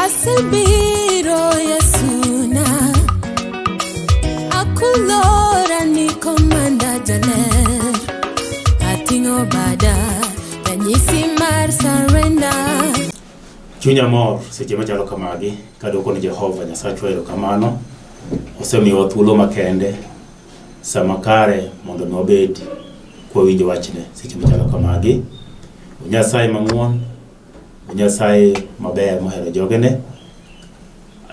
Asebiro Yesuna, akulora ni komanda jaler, ating'o bada ranyisi mar surrender. Chunya mor seche machalo kamagi kadwoko ni Jehova Nyasachwa erokamano. Osemiyowa thuolo makende sama kare mondo mi wabed kwawinjo wachne seche machalo kamagi. Nyasaye mang'won, Nyasaye maber mohero jogene.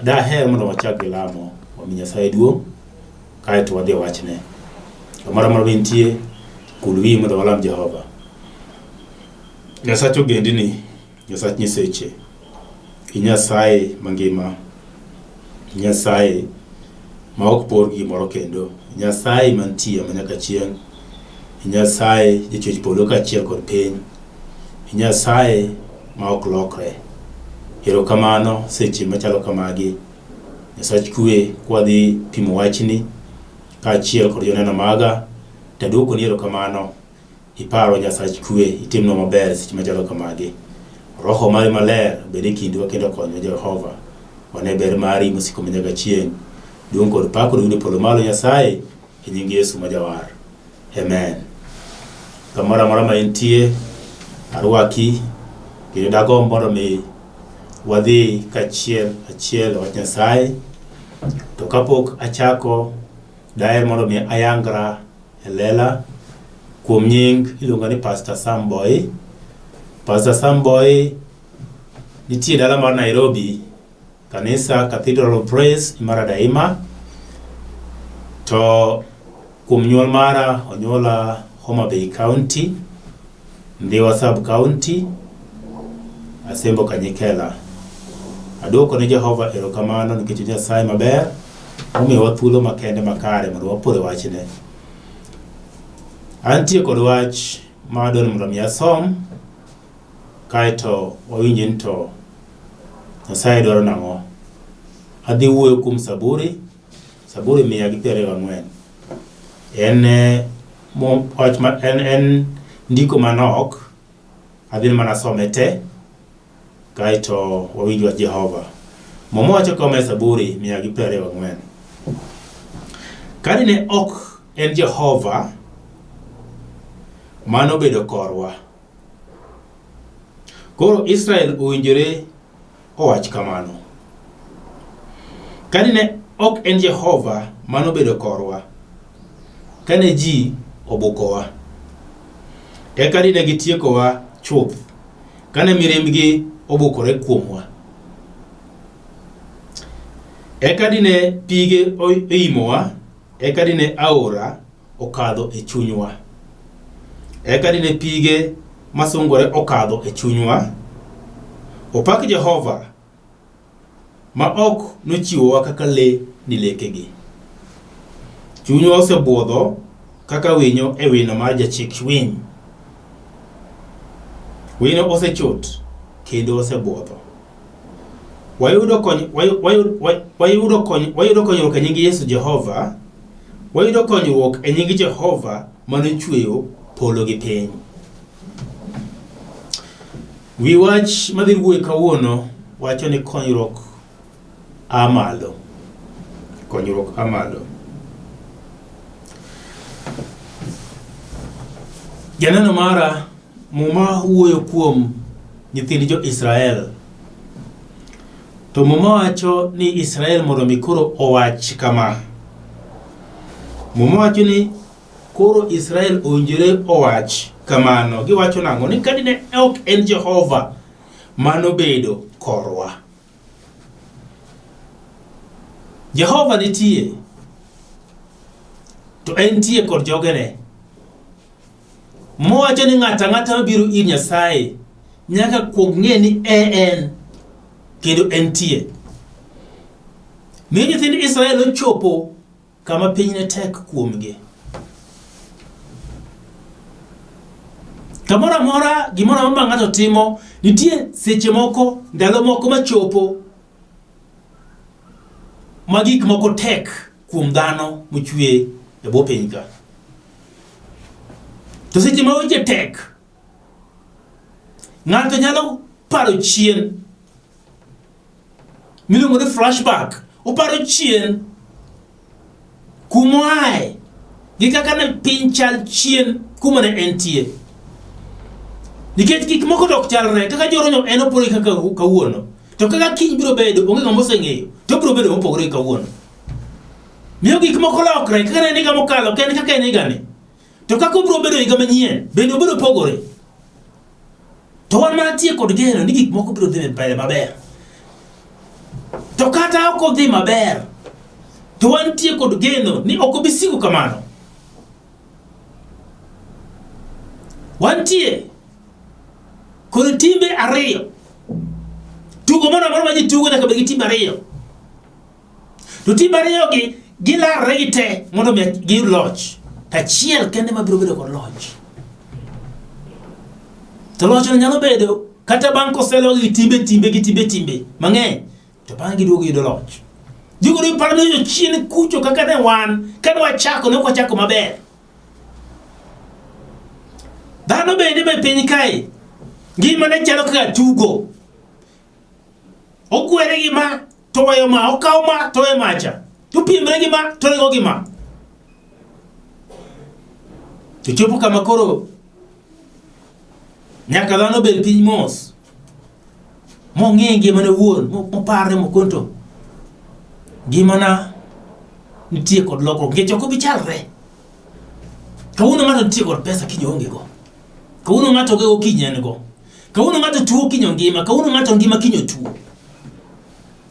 Daher mondo wachak gi lamo wami Nyasaye duong' kaeto wadhi e wachne. Kamoro amora mintie, kul wiyi mondo walam Jehova. Nyasach ogendini, Nyasach nyiseche, i Nyasaye mangima, Nyasaye ma ok por gi gimoro kendo, Nyasaye mantie manyaka chieng', Nyasaye jachwech polo kaachiel kod piny, Nyasaye ma ok lokre. Erokamano seche machalo kamagi. Nyasach kwe kwadhi pimo wachni kaachiel kod joneno maga, taduokoni erokamano. Iparwa Nyasach kwe, itimnwa maber seche machalo kamagi. Roho mari maler obed e kindwa kendo okonywa Jehova. Wane ber mari mosiko manyaka chieng'. Duong' kod pak oduog e polo malo Nyasaye e nying Yesu ma Jawar. Amen. Kamoro amora ma intie, arwaki kendo dagomb mondo mi wadhi kachiel achiel e wach Nyasaye. To kapok achako, daher mondo mi ayangra e lela kuom nying iluonga ni Pastor Sam Boy. Pastor Sam Boy nitie dala mar Nairobi Kanisa Cathedral of Praise Imara Daima. To kuom nyuol mara onyuola Homa Bay County, Ndhiwa Sub County, Asembo Kanyikela. Aduoko ne Jehova erokamano nikech Nyasaye maber omiyowa thuolo makende makare mondo wapore wachne. Antie kod wach ma adwaro mondo mi asom kaeto wawinj ni to Nyasaye dwaro nang'o. Adhi wuoyo kuom Saburi, Saburi 124. En eh, mo, wach ma, en, en ndiko manok, adhi mana some te, kaeto wawinj wach Jehova. Muma wacho kama e Saburi 124. Ka dine ok en Jehova manobedo korwa, Koro Israel owinjore owach kamano. Ka dine ok en Jehova manobedo korwa, kane ji obukowa, eka dine gitiekowa chuth, kane mirimbgi obukore kuomwa. Eka dine pige oimowa, eka dine aora okadho e chunywa. Eka dine pige masungore okadho e chunywa. Opak Jehova ma ok nochiwowa kaka le ni lekegi. Chunywa osebwodho kaka winyo e wino mar jachik winy. Wino osechot kendo osebwodho. Wayudo kony, wayudo kony, wayudo konyruok e nying Yesu Jehova. Wayudo konyruok e nying Jehova manochweyo polo gi piny. Wi wach madhi wuoye kawuono wacho ni konyruok a malo. Konyruok a malo. Janeno mara, Muma wuoyo kuom nyithind jo-Israel. To Muma wacho ni Israel mondo mi koro owach kama. Muma wacho ni koro Israel owinjore owach kamano. Giwacho nang'o? Ni ka dine ok en Jehova manobedo korwa. Jehova nitie to entie kod jogene. Mowacho ni ng'ato ang'ata mabiro ir Nyasaye nyaka kuong ng'e ni e en kendo entie. Mi nyithind Israel ochopo kama piny ne tek kuomgi. Kamoro amora, gimoro amora ma ng'ato timo, nitie seche moko, ndalo moko machopo ma gik moko tek kuom dhano mochwe e bwo piny ka. To seche ma weche tek, ng'ato nyalo paro chien. Miluongo ni flashback. Oparo chien kumoae gi kaka ne piny chal chien kuma ne entie. Nikech gik moko to ok chalre, kaka joronyo en opogore gi kaka kawuono. To kaka kiny biro bedo, onge ng'ama oseng'eyo, to obiro bedo mopogore gi kawuono. Miyo gik moko lokre, kaka ne en higa mokalo, ok en kaka en higani. To kaka obiro bedo higa manyien, bende obiro pogore. To wan mantie kod geno ni gik moko biro dhi mbele maber. To kata ok odhi maber, to wantie kod geno ni ok obi siko kamano. Wantie kod timbe ariyo. Tugo moro amora ma ji tugo nyaka bed gi timbe ariyo. To timbe ariyogi gilarre gi te mondo mi giyud loch. To achiel kende ma biro bedo kod loch. To lochno nyalo bedo kata bang' koselogi gi timbe timbe gi timbe timbe mang'eny to bang'e giduogo giyudo loch. Jogo ne paro ni chien kucho kaka ne wan kane wachako ne ok wachako maber. Dhano bende e piny kae ngimane chalo kaka tugo. Ogwere gi ma to weyo ma, okawo ma to weyo macha. To piemre gi ma to ringo gi ma. To chopo kama koro nyaka dhano bed piny mos mong'e ngimane owuon moparre mokon to ngimana nitie kod lokruok nikech ok obi chalre. Kawuono ng'ato nitie kod pesa kiny oonge go. Kawuono ng'ato onge go kiny en go. Kawuono ng'ato tuo kiny ongima, kawuono ng'ato ngima kiny otuo.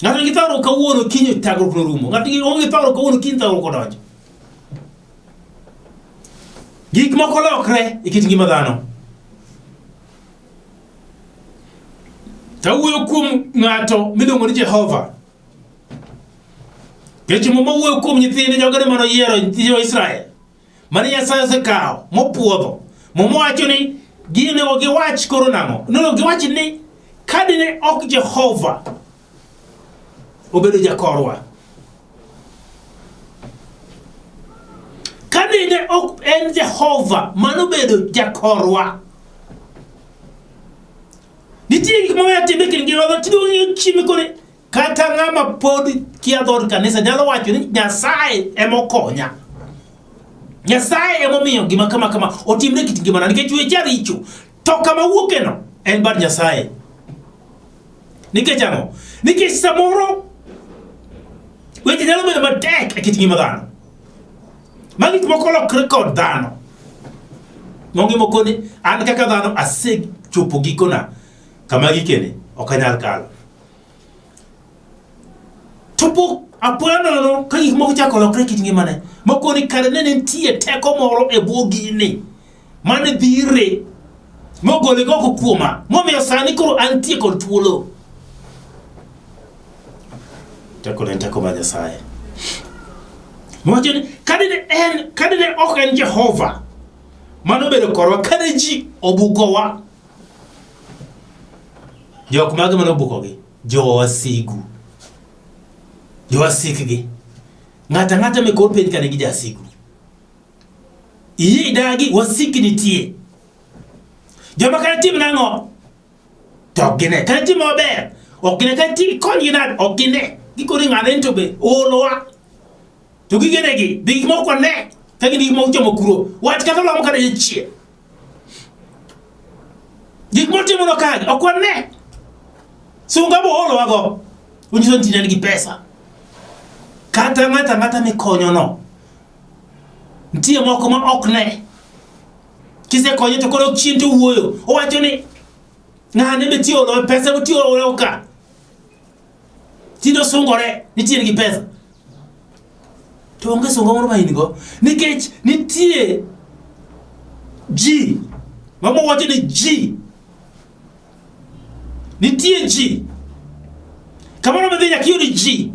Ng'ato nigi thagruok kawuono kiny thagruok norumo. Ng'ato nigi onge thagruok kawuono kiny thagruok odonjo. Gik moko lokre e kit ngima dhano. Tawuoyo kuom ng'ato miluongo ni Jehova. Nikech Muma wuoyo kuom nyithinde jogene mane oyiero nyithind jo-Israel. Mane Nyasaye osekawo mopuodho. Muma wacho ni ginego giwach koro nang'o? Onego giwach ni ka dine ok Jehova obedo jakorwa. Ka dine ok en Jehova manobedo jakorwa. Nitie gik mang'eny timbe kind ngima dhano tiduogo ng'iyo chimi koni kata ng'ama pod kia dhood kanisa nyalo wacho ni Nyasaye ema okonya. Nyasaye emomiyo gima kama kama otimre kit ngimana nikech weche richo. To kama wuokeno en bad Nyasaye. Nikech ang'o? Nikech samoro weche nyalo bedo matek e kit ngima dhano. Ma gik moko lokre kod dhano. Mongi moko ni an kaka dhano asechopo gikona kama gikene ok anyal kalo. To pok apoya nono ka gik moko chako lokre e kit ngimane. Moko ni kare ne nitie teko moro e bwo gini mane dhire mogole oko kuoma momiyo sani koro antie kod thuolo. Teko ne en teko mar Nyasaye. Mowacho ni kadine en kadine ok en Jehova manobedo korwa kane ji obukowa. Jok mage mane obukogi? Jowasigu. Jowasikgi. Ng'ato ang'ata me kor piny ka nigi jasigu. Iyie idagi wasiki nitie. Joma kata tim nang'o? To ok gine. Kata tim maber, ok gine. Kata tim ikonygi nade, ok gine. Gikoni ng'ane en to be oolowa. To gigenegi, be gik moko ne. Ka gin gik moko chomo kuro. Wach kata lamo kata jachien. Gik motimono kagi, ok wane. Sunga bo oolowago. Onyiso ni tinde en gi pesa. Kata ng'ato ang'ata mikonyono, nitie moko ma ok ne. Kisekonye to koro chien to wuoyo. Owacho ni ng'ane be tiyo olo pesa motiyo olo ka. Tinde osungore ni tiyo gi pesa. To onge sunga moro ma in go nikech nitie ji mama wacho ni ji nitie ji kamoro midhi nyaka iyud ji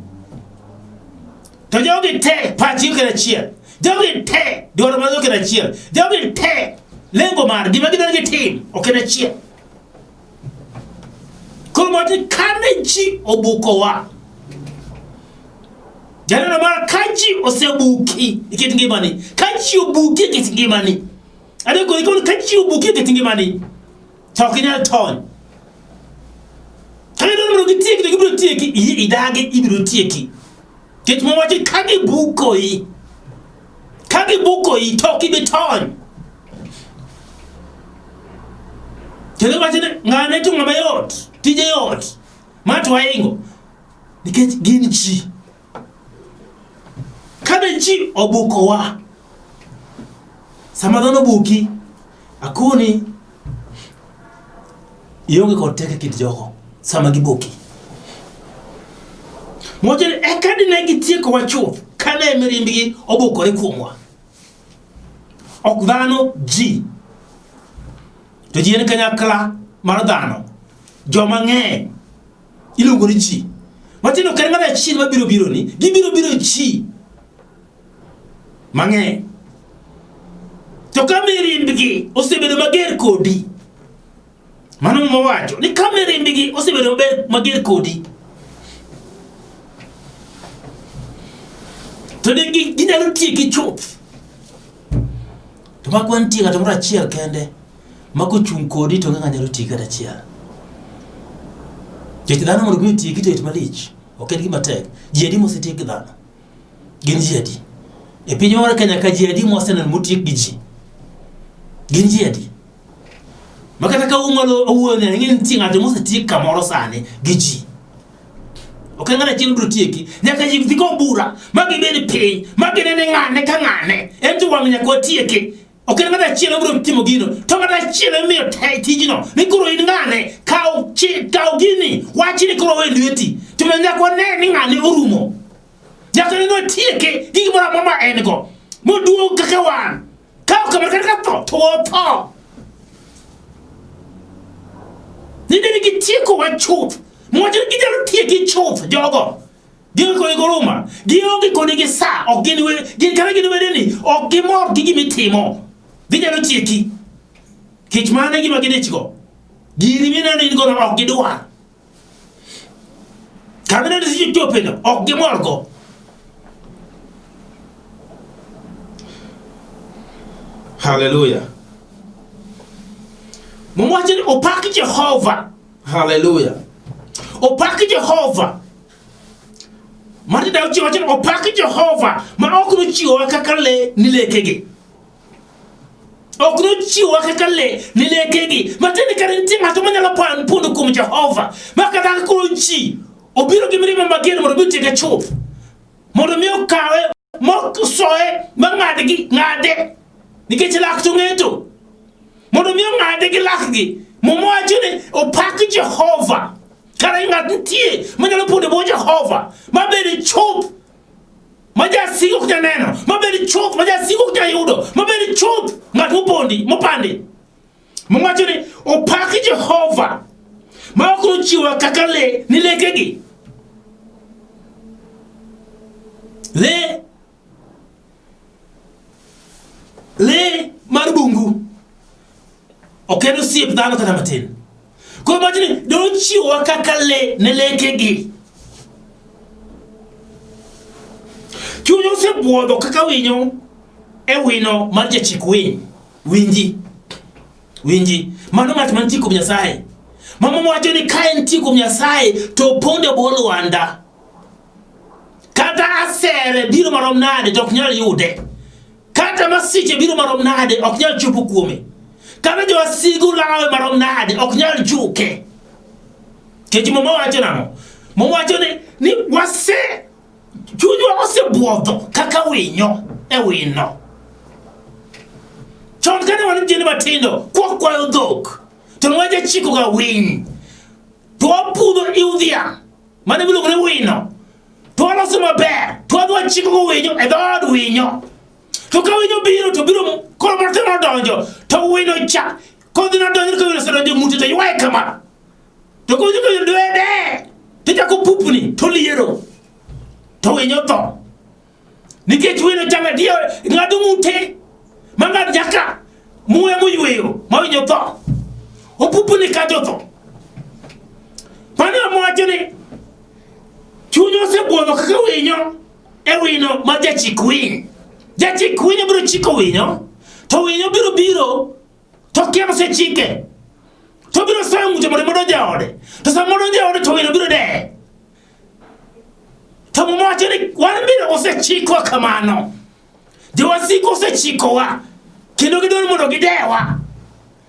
to jogi te pachgi ok en achiel jogi te dwaro margi ok en achiel jogi te lengo mar gima gidwaro gitim ok en achiel Koro wach ni kane ji obukowa, janeno mar ka ji osebuki e kit ngimani, ka ji obuki e kit ngimani, adeko ni ka ji obuki e kit ngimani, to ok inyal tony. Ka gidwaro mondo gitieki to gibiro tieki, idagi ibiro tieki. Nikech Muma wacho ka gibukoi, ka gibukoi to ok ibi tony. Kendo wacho ni ng'ane to ng'ama yot, tije yot, ma to waingo. Nikech gin ji. Kane ji obukowa, sama dhano obuki, akoni ionge kod teko e kind jogo sama gibuki. Mwacho ni eka dine gitiekowa chuth kane mirimbgi obukore kuomwa. Ok dhano, ji. To ji en kanyakla mar dhano. Joma ng'eny iluongo ni ji. Matiende ok en ng'ato achiel mabiro bironi, gibiro biro ji mang'eny. To ka mirimbgi osebedo mager kodi, mano Muma wacho ni ka mirimbgi osebedo mager kodi, to ginyalo tieki chuth. To mak wantie ng'ato moro achiel kende ma kochung' kodi to onge ng'a nyalo tieki kata achiel. Nikech dhano mondo mi otieki to yot malich, ok en gima tek. Ji adi mosetiek gi dhano? Gin ji adi? E piny mar Kenya ka ji adi moseneno motiek gi ji? Gin ji adi? Ma kata ka umalo owuoyo ni ing'e ni nitie ng'ato mosetiek kamoro sani gi ji. Ok en ng'ato achiel biro tieki. Nyaka ji dhi go bura ma gibed piny ma gine ni ng'ane ka ng'ane. En to wang' nyaka watieke. Ok en ng'ato achiel mabiro timo gino. To ng'ato achiel emiyo tijno. Ni koro in ng'ane, kaw kaw gini, wach ni koro we lweti. To nyaka wane ni ng'ane orumo. Nyaka ne watieke gi gimoro amora ma en go. Moduog kaka wan. Ka ok kamano kata ka tho, to otho. Ni ne gitiekowa chuth. Mwacho ni ginyalo tieki chuth jogo. Gionge kodi goruma. Gionge kodi gi sa. Ok gin we, gin kata gin wedeni. Ok gimor gi gima itimo. Ginyalo tieki. Kech mano e gima gidichgo. Giri mineno ni in godo ok gidwar. Kama ineno ni ichopeno ok gimorgo. Haleluya. Muma wacho ni opak Jehova. Haleluya. Opak Jehova. Mar Daudi wacho ni opak Jehova ma ok nochiwowa kaka le ni lekegi. Ok nochiwowa kaka le ni lekegi. Matiende kare nitie ng'ato manyalo pondo kuom Jehova. Ma kata ka koro ji obiro gi mirima mager mondo obi otieke chuth. Mondo mi okawe mosoye ma ng'adgi ng'ade. Nikech lak to ng'eto. Mondo mi ong'ade gi lakgi. Muma wacho ni opak Jehova. Kare ng'at nitie manyalo pondo e bwo Jehova ma bed chuth ma jasigu ok nyal neno, ma bed chuth ma jasigu ok nyal yudo, ma bed chuth ng'at mopondi mopandi. Muma wacho ni opak Jehova ma ok nochiwa kaka le ni lekegi. Le le mar bungu ok en osiep dhano kata matin. Koro wacho ni nochiwowa kaka le ne lekegi. Chuny osebuodho kaka winyo e wino mar jachik winy. Winji. Winji. Mano ng'at mantie kuom Nyasaye. Mama wacho ni ka entie kuom Nyasaye to opondo e bwo lwanda. Kata asere biro marom nade to ok nyal yude. Kata masiche biro marom nade ok nyal chopo kuome. Kata jowasigu lawe marom nade ok nyal juke. Nikech Muma wacho nang'o? Muma wacho ni wase chunywa osebuodho kaka winyo e wino. Chon kane wan nyithindo matindo, kwakwayo dhok, to ne wajachikoga winy, to wapudho iw dhiang' mane miluongo ni wino, to waloso maber, to wadhi wachikogo winyo e dhood winyo. To ka winyo biro to biro koro moro temo donjo, to wino cha kodhi nodonjo ka wino osedonjo e ng'ute to ywaye kama. To kowinjo ka winyo dwede, to chako pupni to liero, to winyo tho. Nikech wino cha ng'adi ng'ado ng'ute ma ng'ad nyaka muya moyweyo ma winyo tho. Opupni kato tho. Mano ema wacho ni chuny osebuodho kaka winyo e wino mar jachik winy. Jachik winyo biro chiko winyo, to winyo biro biro to kia osechike. To obiro soyo ng'ute mondo odonj e ode. To sama odonjo e ode to wino biro deye. To Muma wacho ni wan bende osechikwa kamano. Jowasigu osechikowa kendo gidwaro mondo gidewa.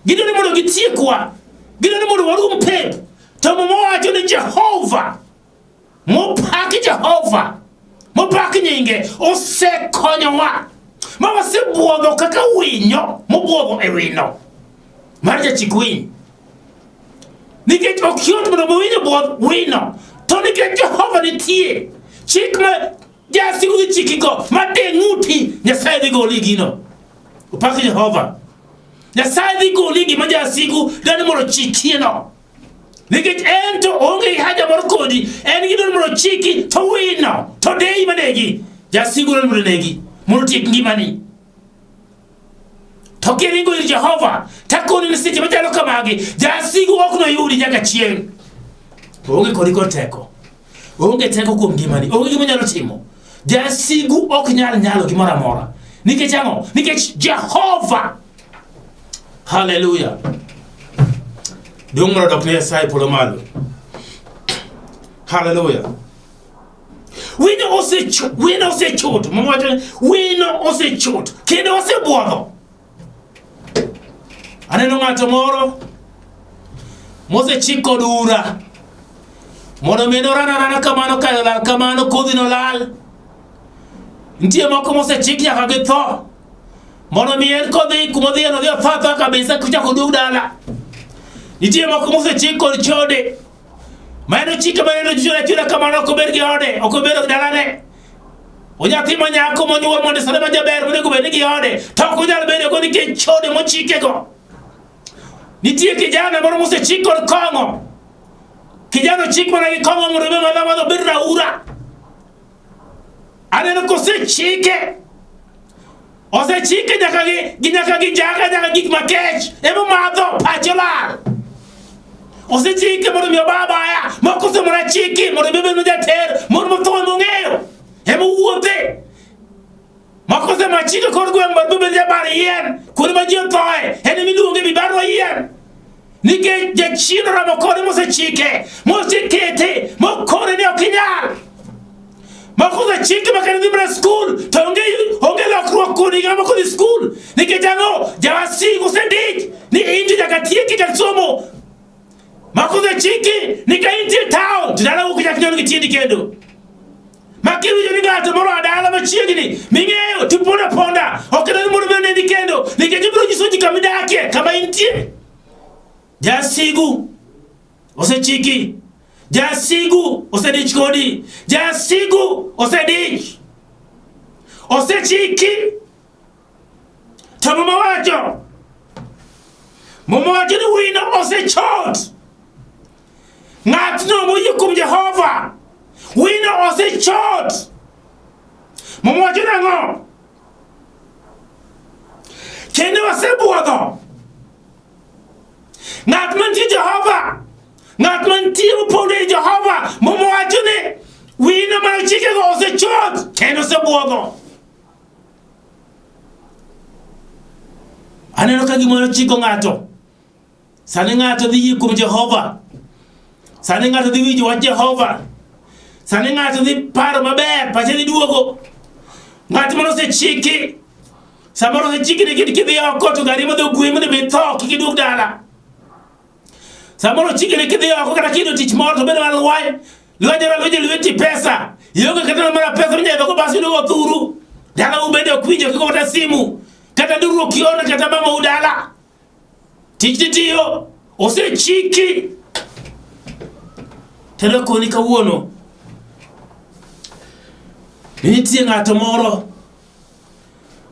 Gidwaro mondo gitiekwa. Gidwaro mondo warum pep. To Muma wacho ni Jehova mopak Jehova mopak nyinge osekonyowa ma wasebuodho kaka winyo mobuodho e wino mar jachik winy. Nikech ok yot mondo mi winyo buodh wino, to nikech Jehova nitie, chik ma jasigu dhi chikigo ma de ng'uti, Nyasaye dhi goli gino. Opak Jehova. Nyasaye dhi goli gima jasigu dwaro mondo ochikieno. Nikech en to oonge gi haja moro kodi, en gi dwaro mondo ochiki to wino, to deyi manegi. Jasigu dwaro mondo onegi, mondo otiek ngimani. To kiringo ir Jehova, takoni ni seche machalo kamagi, jasigu ok noyudi nyaka chieng'. Oonge kodi kod teko. Oonge teko kuom ngimani. Onge gima onyalo timo. Jasigu ok nyal nyalo gimoro amora. Nikech ang'o? Nikech Jehova. Haleluya. Duong' mondo odok ne Nyasaye polo malo. Haleluya. Wino osechot, wino osechot, mama wacho ni wino osechot kendo osebuodho. Aneno ng'ato moro mosechik kod ura mondo mi noran arana kamano kayo lal kamano kodhi nolal. Nitie moko mosechik nyaka githo mondo mi en kodhi kuma odhiye no odhi otho athoa kabisa kochako oduog dala. Nitie moko mosechik kod chode ma en ochike ma en ochule achula kamano ok obed gi ode ok obed gi dalane. Onyathi ma nyako monyuol mondisore ma jaber monego bed ni gi ode to ok onyal bedo go nikech chode mochikego. Nitie kijana moro mosechik kod kong'o. Kijana ochik mana gi kong'o mondo obe madho madho obed raura. Aneno kosechike. Osechike nyaka gi, gi nyaka gi njaga nyaka gik makech ema omadho pache olal. Osechike mondo mi oba abaya, moko osemona chiki mondo mi obed jater, mondo motho ema ong'eyo ema owuothe. Moko osema chike kor gweng' mondo obed jabar yien, kuonde ma ji othoe, en ema iluonge mibarwa yien. Nikech jachien oramo kode mosechike, mosekete, mokone ni ok inyal. Moko osechike ma kata dhi mana skul to onge onge lokruok kuom higa moko dhi skul. Nikech ang'o? Jawasigu osendich ni in to nyaka tieki kar somo. Moko osechiki ni ka intie town to dala ok nyaka nyon gi tiendi kendo. Ma kiwinjo ni ng'ato moro a dala machiegni ming'eyo to ipondo aponda ok idwar mondo mi oneni kendo nikech obiro nyiso ji kama idakie kama intie. Jasigu osechiki, jasigu osedich kodi, jasigu osedich, osechiki. To Muma wacho, Muma wacho ni wino osechot. Ng'atno moyie kuom Jehova, wino osechot. Muma wacho nang'o? Kendo wasebuodho. Ng'at mantie Jehova, ng'at mantie mopondo e Jehova, Muma wacho ni wino mar chikego osechot kendo osebuodho. Aneno ka gimoro chiko ng'ato. Sani ng'ato dhi yie kuom Jehova. Sani ng'ato dhi winjo wach Jehova. Sani ng'ato dhi paro maber, pache dhi duogo. Ng'at moro osechiki. Samoro osechiki ni kidhi oko to gari modhi ogweyi mondo mi itho kik iduog dala. Samoro ochiki ni kidhi oko kata kiyudo tich moro to bedo mana lweny. Lweny ora lweny lweti pesa. Ionge kata mana pesa minyalo idho go bas iduogo thuru. Dalau bende ok winjo kik kata simu. Kata duruok kione kata mamau dala. Tich titiyo osechiki. Telo koni kawuono. Ni nitie ng'ato moro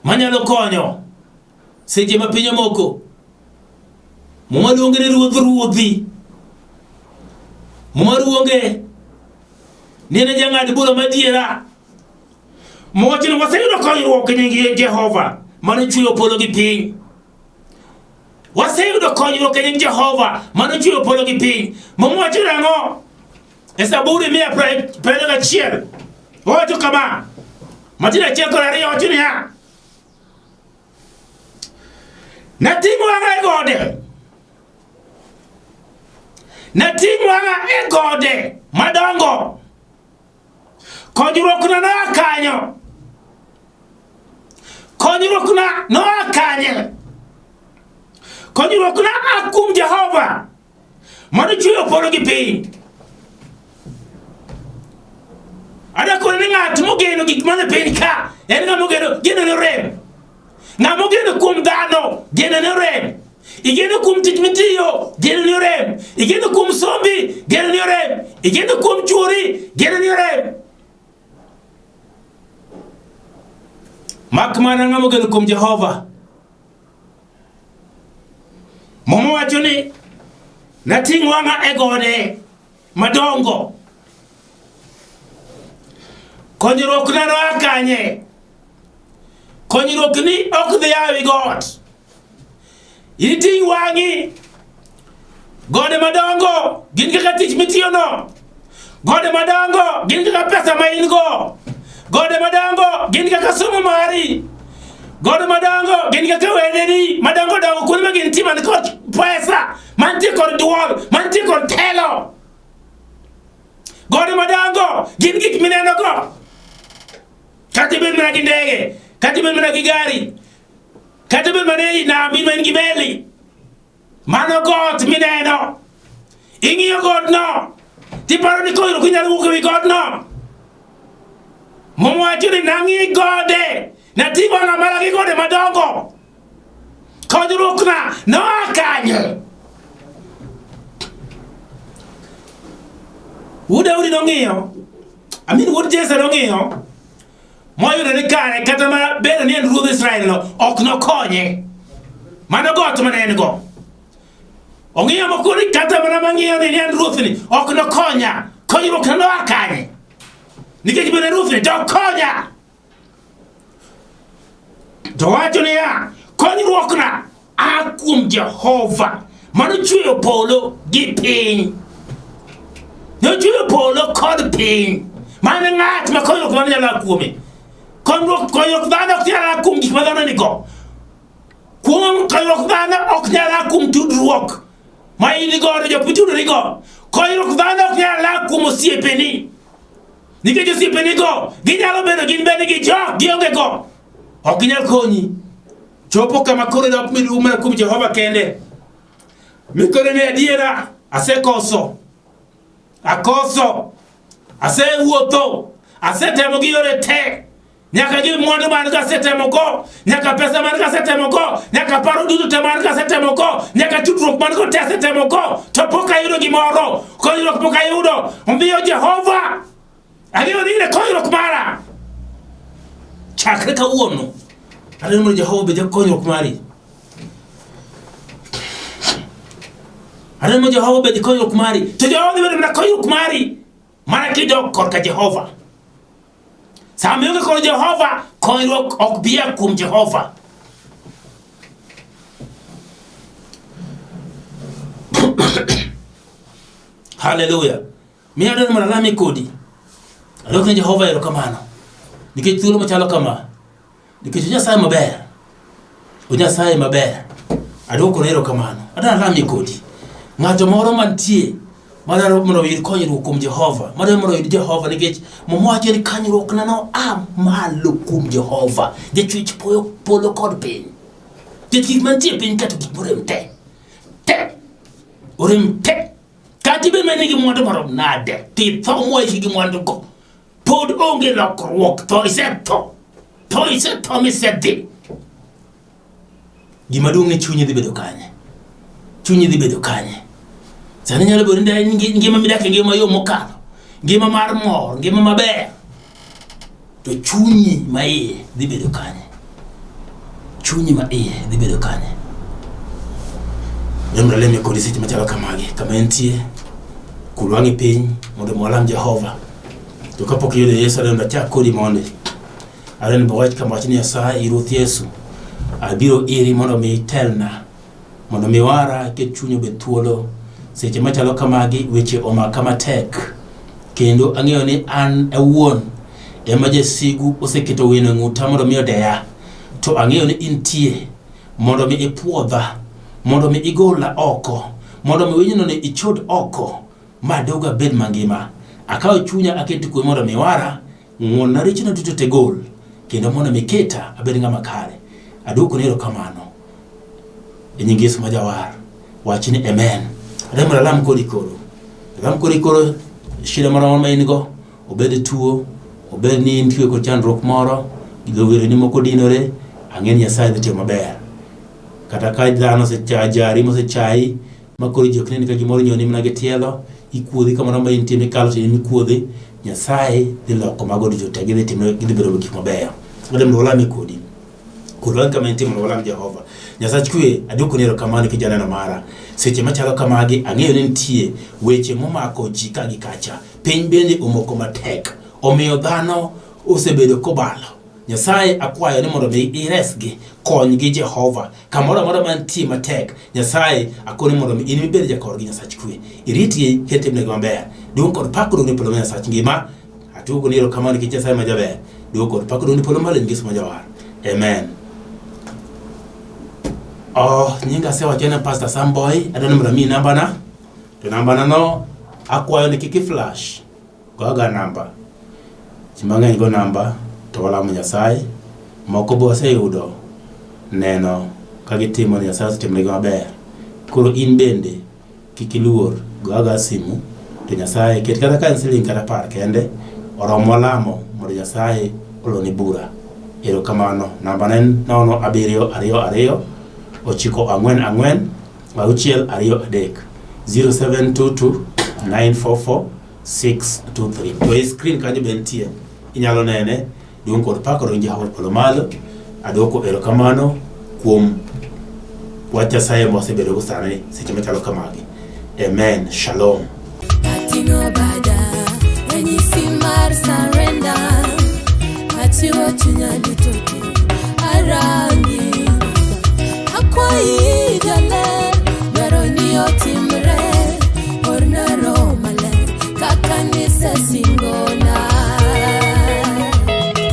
manyalo konyo seche ma piny omoko. Muma luonge ni ruodh ruodhi. Muma luonge ni en e jang'ad bura madiera. Muma wacho ni waseyudo konyruok e nying Jehova mane ochweyo polo gi piny. Waseyudo konyruok e nying Jehova mane ochweyo polo gi piny. Muma wacho nang'o? E Zaburi 121 owacho kama, Matindo achiel kod ariyo wacho niya, Nating'o wang'a e gode. Nating' wang'a e gode madongo. Konyruokna noa kanyo. Konyruokna noa kanye? Konyruokna a kuom Jehova manochweyo polo gi piny. Adwa koni ni ng'at mogeno gik man e piny ka en ng'ama ogeno geno ne orem. Ng'ama ogeno kuom dhano geno ne orem. Igeno kuom tich mitiyo geno ne orem. Igeno kuom sombi geno ne orem. Igeno kuom chuori geno ne orem. Mak mana ng'ama ogeno kuom Jehova. Muma wacho ni nating' wang'a e gode madongo. Konyruok na noa kanye? Konyruok ni ok dhi a wi got. Iting' wang'i gode madongo gin kaka tich mitiyono. Gode madongo gin kaka pesa ma in go. Gode madongo gin kaka somo mari. Gode madongo gin kaka wedeni madongo dongo kuonde ma gintie man kod pesa, mantie kod duol, mantie kod telo. Gode madongo gin gik minenogo. Kata ibed mana gi ndege, kata ibed mana gi gari, kata ibed mana ei nam in ma in gi meli. Mano got mineno. Ing'iyo godno. Tiparo ni koro inyalo wuok e wi godno. Muma wacho ni nang'i gode. Nating'o wang'a mana gi gode madongo. Konyruokna noa kanye? Wuod Daudi nong'iyo. Amin wuod Jesse nong'iyo. Moyudo ni kare kata ma bedo ni en ruodh Israel no ok nokonye. Mano got mane en go. Ong'iyo mokoni kata mana mang'iyo ni en ruoth ni ok nokonya. Konyruok na noa kanye? Nikech bende ruoth ni to ok konya. To wacho niya, konyruokna a kuom Jehova manochweyo polo gi piny. Nochweyo polo kod piny. Mano ng'at ma konyruok dhano nyalo a kuome. Konyruok konyruok dhano ok nyal a kuom gik ma dhano nigo. Kuom konyruok dhano ok nyal a kuom tudruok ma in godo jok mitudorigo. Konyruok dhano ok nyal a kuom osiepeni. Nikech osiepenigo ginyalo bedo gin bende gi jok gionge go. Ok ginyal konyi. Chopo kama koro dok miluw mana kuom Jehova kende. Mi koro ne adiera asekoso. Akoso. Asewuotho. Asetemo gi yore te. Nyaka gi mwandu man go asetemo go. Nyaka pesa man go asetemo go. Nyaka paro duto te man go asetemo go. Nyaka tudruok man go te asetemo go. To pok ayudo gimoro. Konyruok pok ayudo. Omiyo Jehova Ang'eyo ni in e konyruok mara. Chakre kawuono, aneno mondo Jehova obed konyruok mari. Aneno mondo Jehova obed konyruok mari. To Jehova dhi bedo mana konyruok mari mana kidok korka Jehova. Sama ionge kod Jehova, konyruok ok bi a kuom Jehova. Haleluya. Miya adwaro mondo alame kodi. Adwoko ne Jehova erokamano. Nikech thuolo machalo kama. Nikech Nyasaye maber. O Nyasaye maber. Adwoko ne erokamano. Adwaro alame kodi. Ng'ato moro mantie madwaro mondo oyud konyruok kuom Jehova. Madwaro mondo oyud Jehova nikech Muma wacho ni konyruokna no a malo kuom Jehova. Jachwech polo kod piny. Nikech gik mantie e piny ka to gik morem te. Te. Orem te. Kata ibed mana gi mwandu marom nade, to itho moiki gi mwandugo, pod onge lokruok, tho isetho, tho isetho misedhi. Gima duong' ni chunyi dhi bedo kanye? Chunyi dhi bedo kanye? Sani nyalo bedo ni ngima midak e ngima mayom mokalo, ngima mar mor, ngima maber, to chunyi ma iye dhi bedo kanye? Chunyi ma iye dhi bedo kanye? Nyamra leme kodi seche machalo kamagi, kama entie, kul wang'i piny mondo mi walam Jehova. To kapok iyudo Yesu, adwaro mondo achak kodi mondi. Adwaro ni wach kama wach ni Nyasaye, Ruoth Yesu, abiro iri mondo mi itelna. Mondo mi wara ket chuny obed thuolo. Seche machalo kamagi weche omaka matek kendo ang'eyo ni an awuon ema jasigu oseketo wino e ng'uta mondo mi odeya. To ang'eyo ni intie mondo mi ipuodha, mondo mi igola oko, Mondo mi winyno ni ichod oko ma dog abed mangima. Akawo chunya aketo kuomi mondo mi iwara, ng'wonna richona duto te gol, kendo mondo mi iketa abed ng'ama kare. Aduokoni erokamano. E nying Yesu ma jawar. Wach ni amen. Adwa mondo alam kodi koro. Alam kodi koro shida moro amora ma in go, obed tuo, obed ni intie kod chandruok moro, wereni moko dinore, ang'e ni Nyasaye dhi timo maber. Kata ka dhano osejari mosechayi, ma koro ji ok neni ka gimoro nyoni mana gi tielo, ikuodhi kamoro ma intie mikalo to in ikuodhi, Nyasaye dhi loko mago duto te, gidhi timo gidhi bedo gik mabeyo. Adwa mondo walame kodi. Kod wan kama intie mondo walam Jehova. Nyasach kwe, adwokoni erokamano nikech janeno mara. Seche machalo kamagi, ang'eyo ni nitie weche momako ji ka gi kacha. Piny bende omoko matek. Omiyo dhano osebedo kobalo. Nyasaye akwayo ni mondo mi iresgi, konygi Jehova. Kamoro amora mantie matek, Nyasaye akoni mondo mi in ibed jakorgi Nyasach kwe. Iritgi kendo itimnegi maber. Duong' kod pak odong' ne polo ma Nyasach ngima. Atugo ni erokamano nikech Nyasaye ma jaber. Duong' kod pak odong' ne polo malo nying Yesu ma jawar. Amen. Oh, nyinga asewacho ni Pastor Sam Boy, adwaro ni mondo amiyi nambana. To nambana no akwayo ni kik i-flash. Go aga namba. Ji mang'eny go namba to walamo Nyasaye. Moko be waseyudo neno ka gitimo ni Nyasaye osetimonegi maber. Koro in bende kik iluor, go agoya simu to Nyasaye ket kata ka en siling kata apar kende oromo lamo mondo Nyasaye oloni bura. Erokamano. Namba ne en 0 7 2 2 9 4 4 6 2 3 0722 944 623. To e screen kanyo be nitie. Inyalo nene. Duong' kod pak odong' Jehova polo malo. Adwoko erokamano kuom wach Nyasaye ma wasebedogo sani seche machalo kamagi. Amen. Shalom.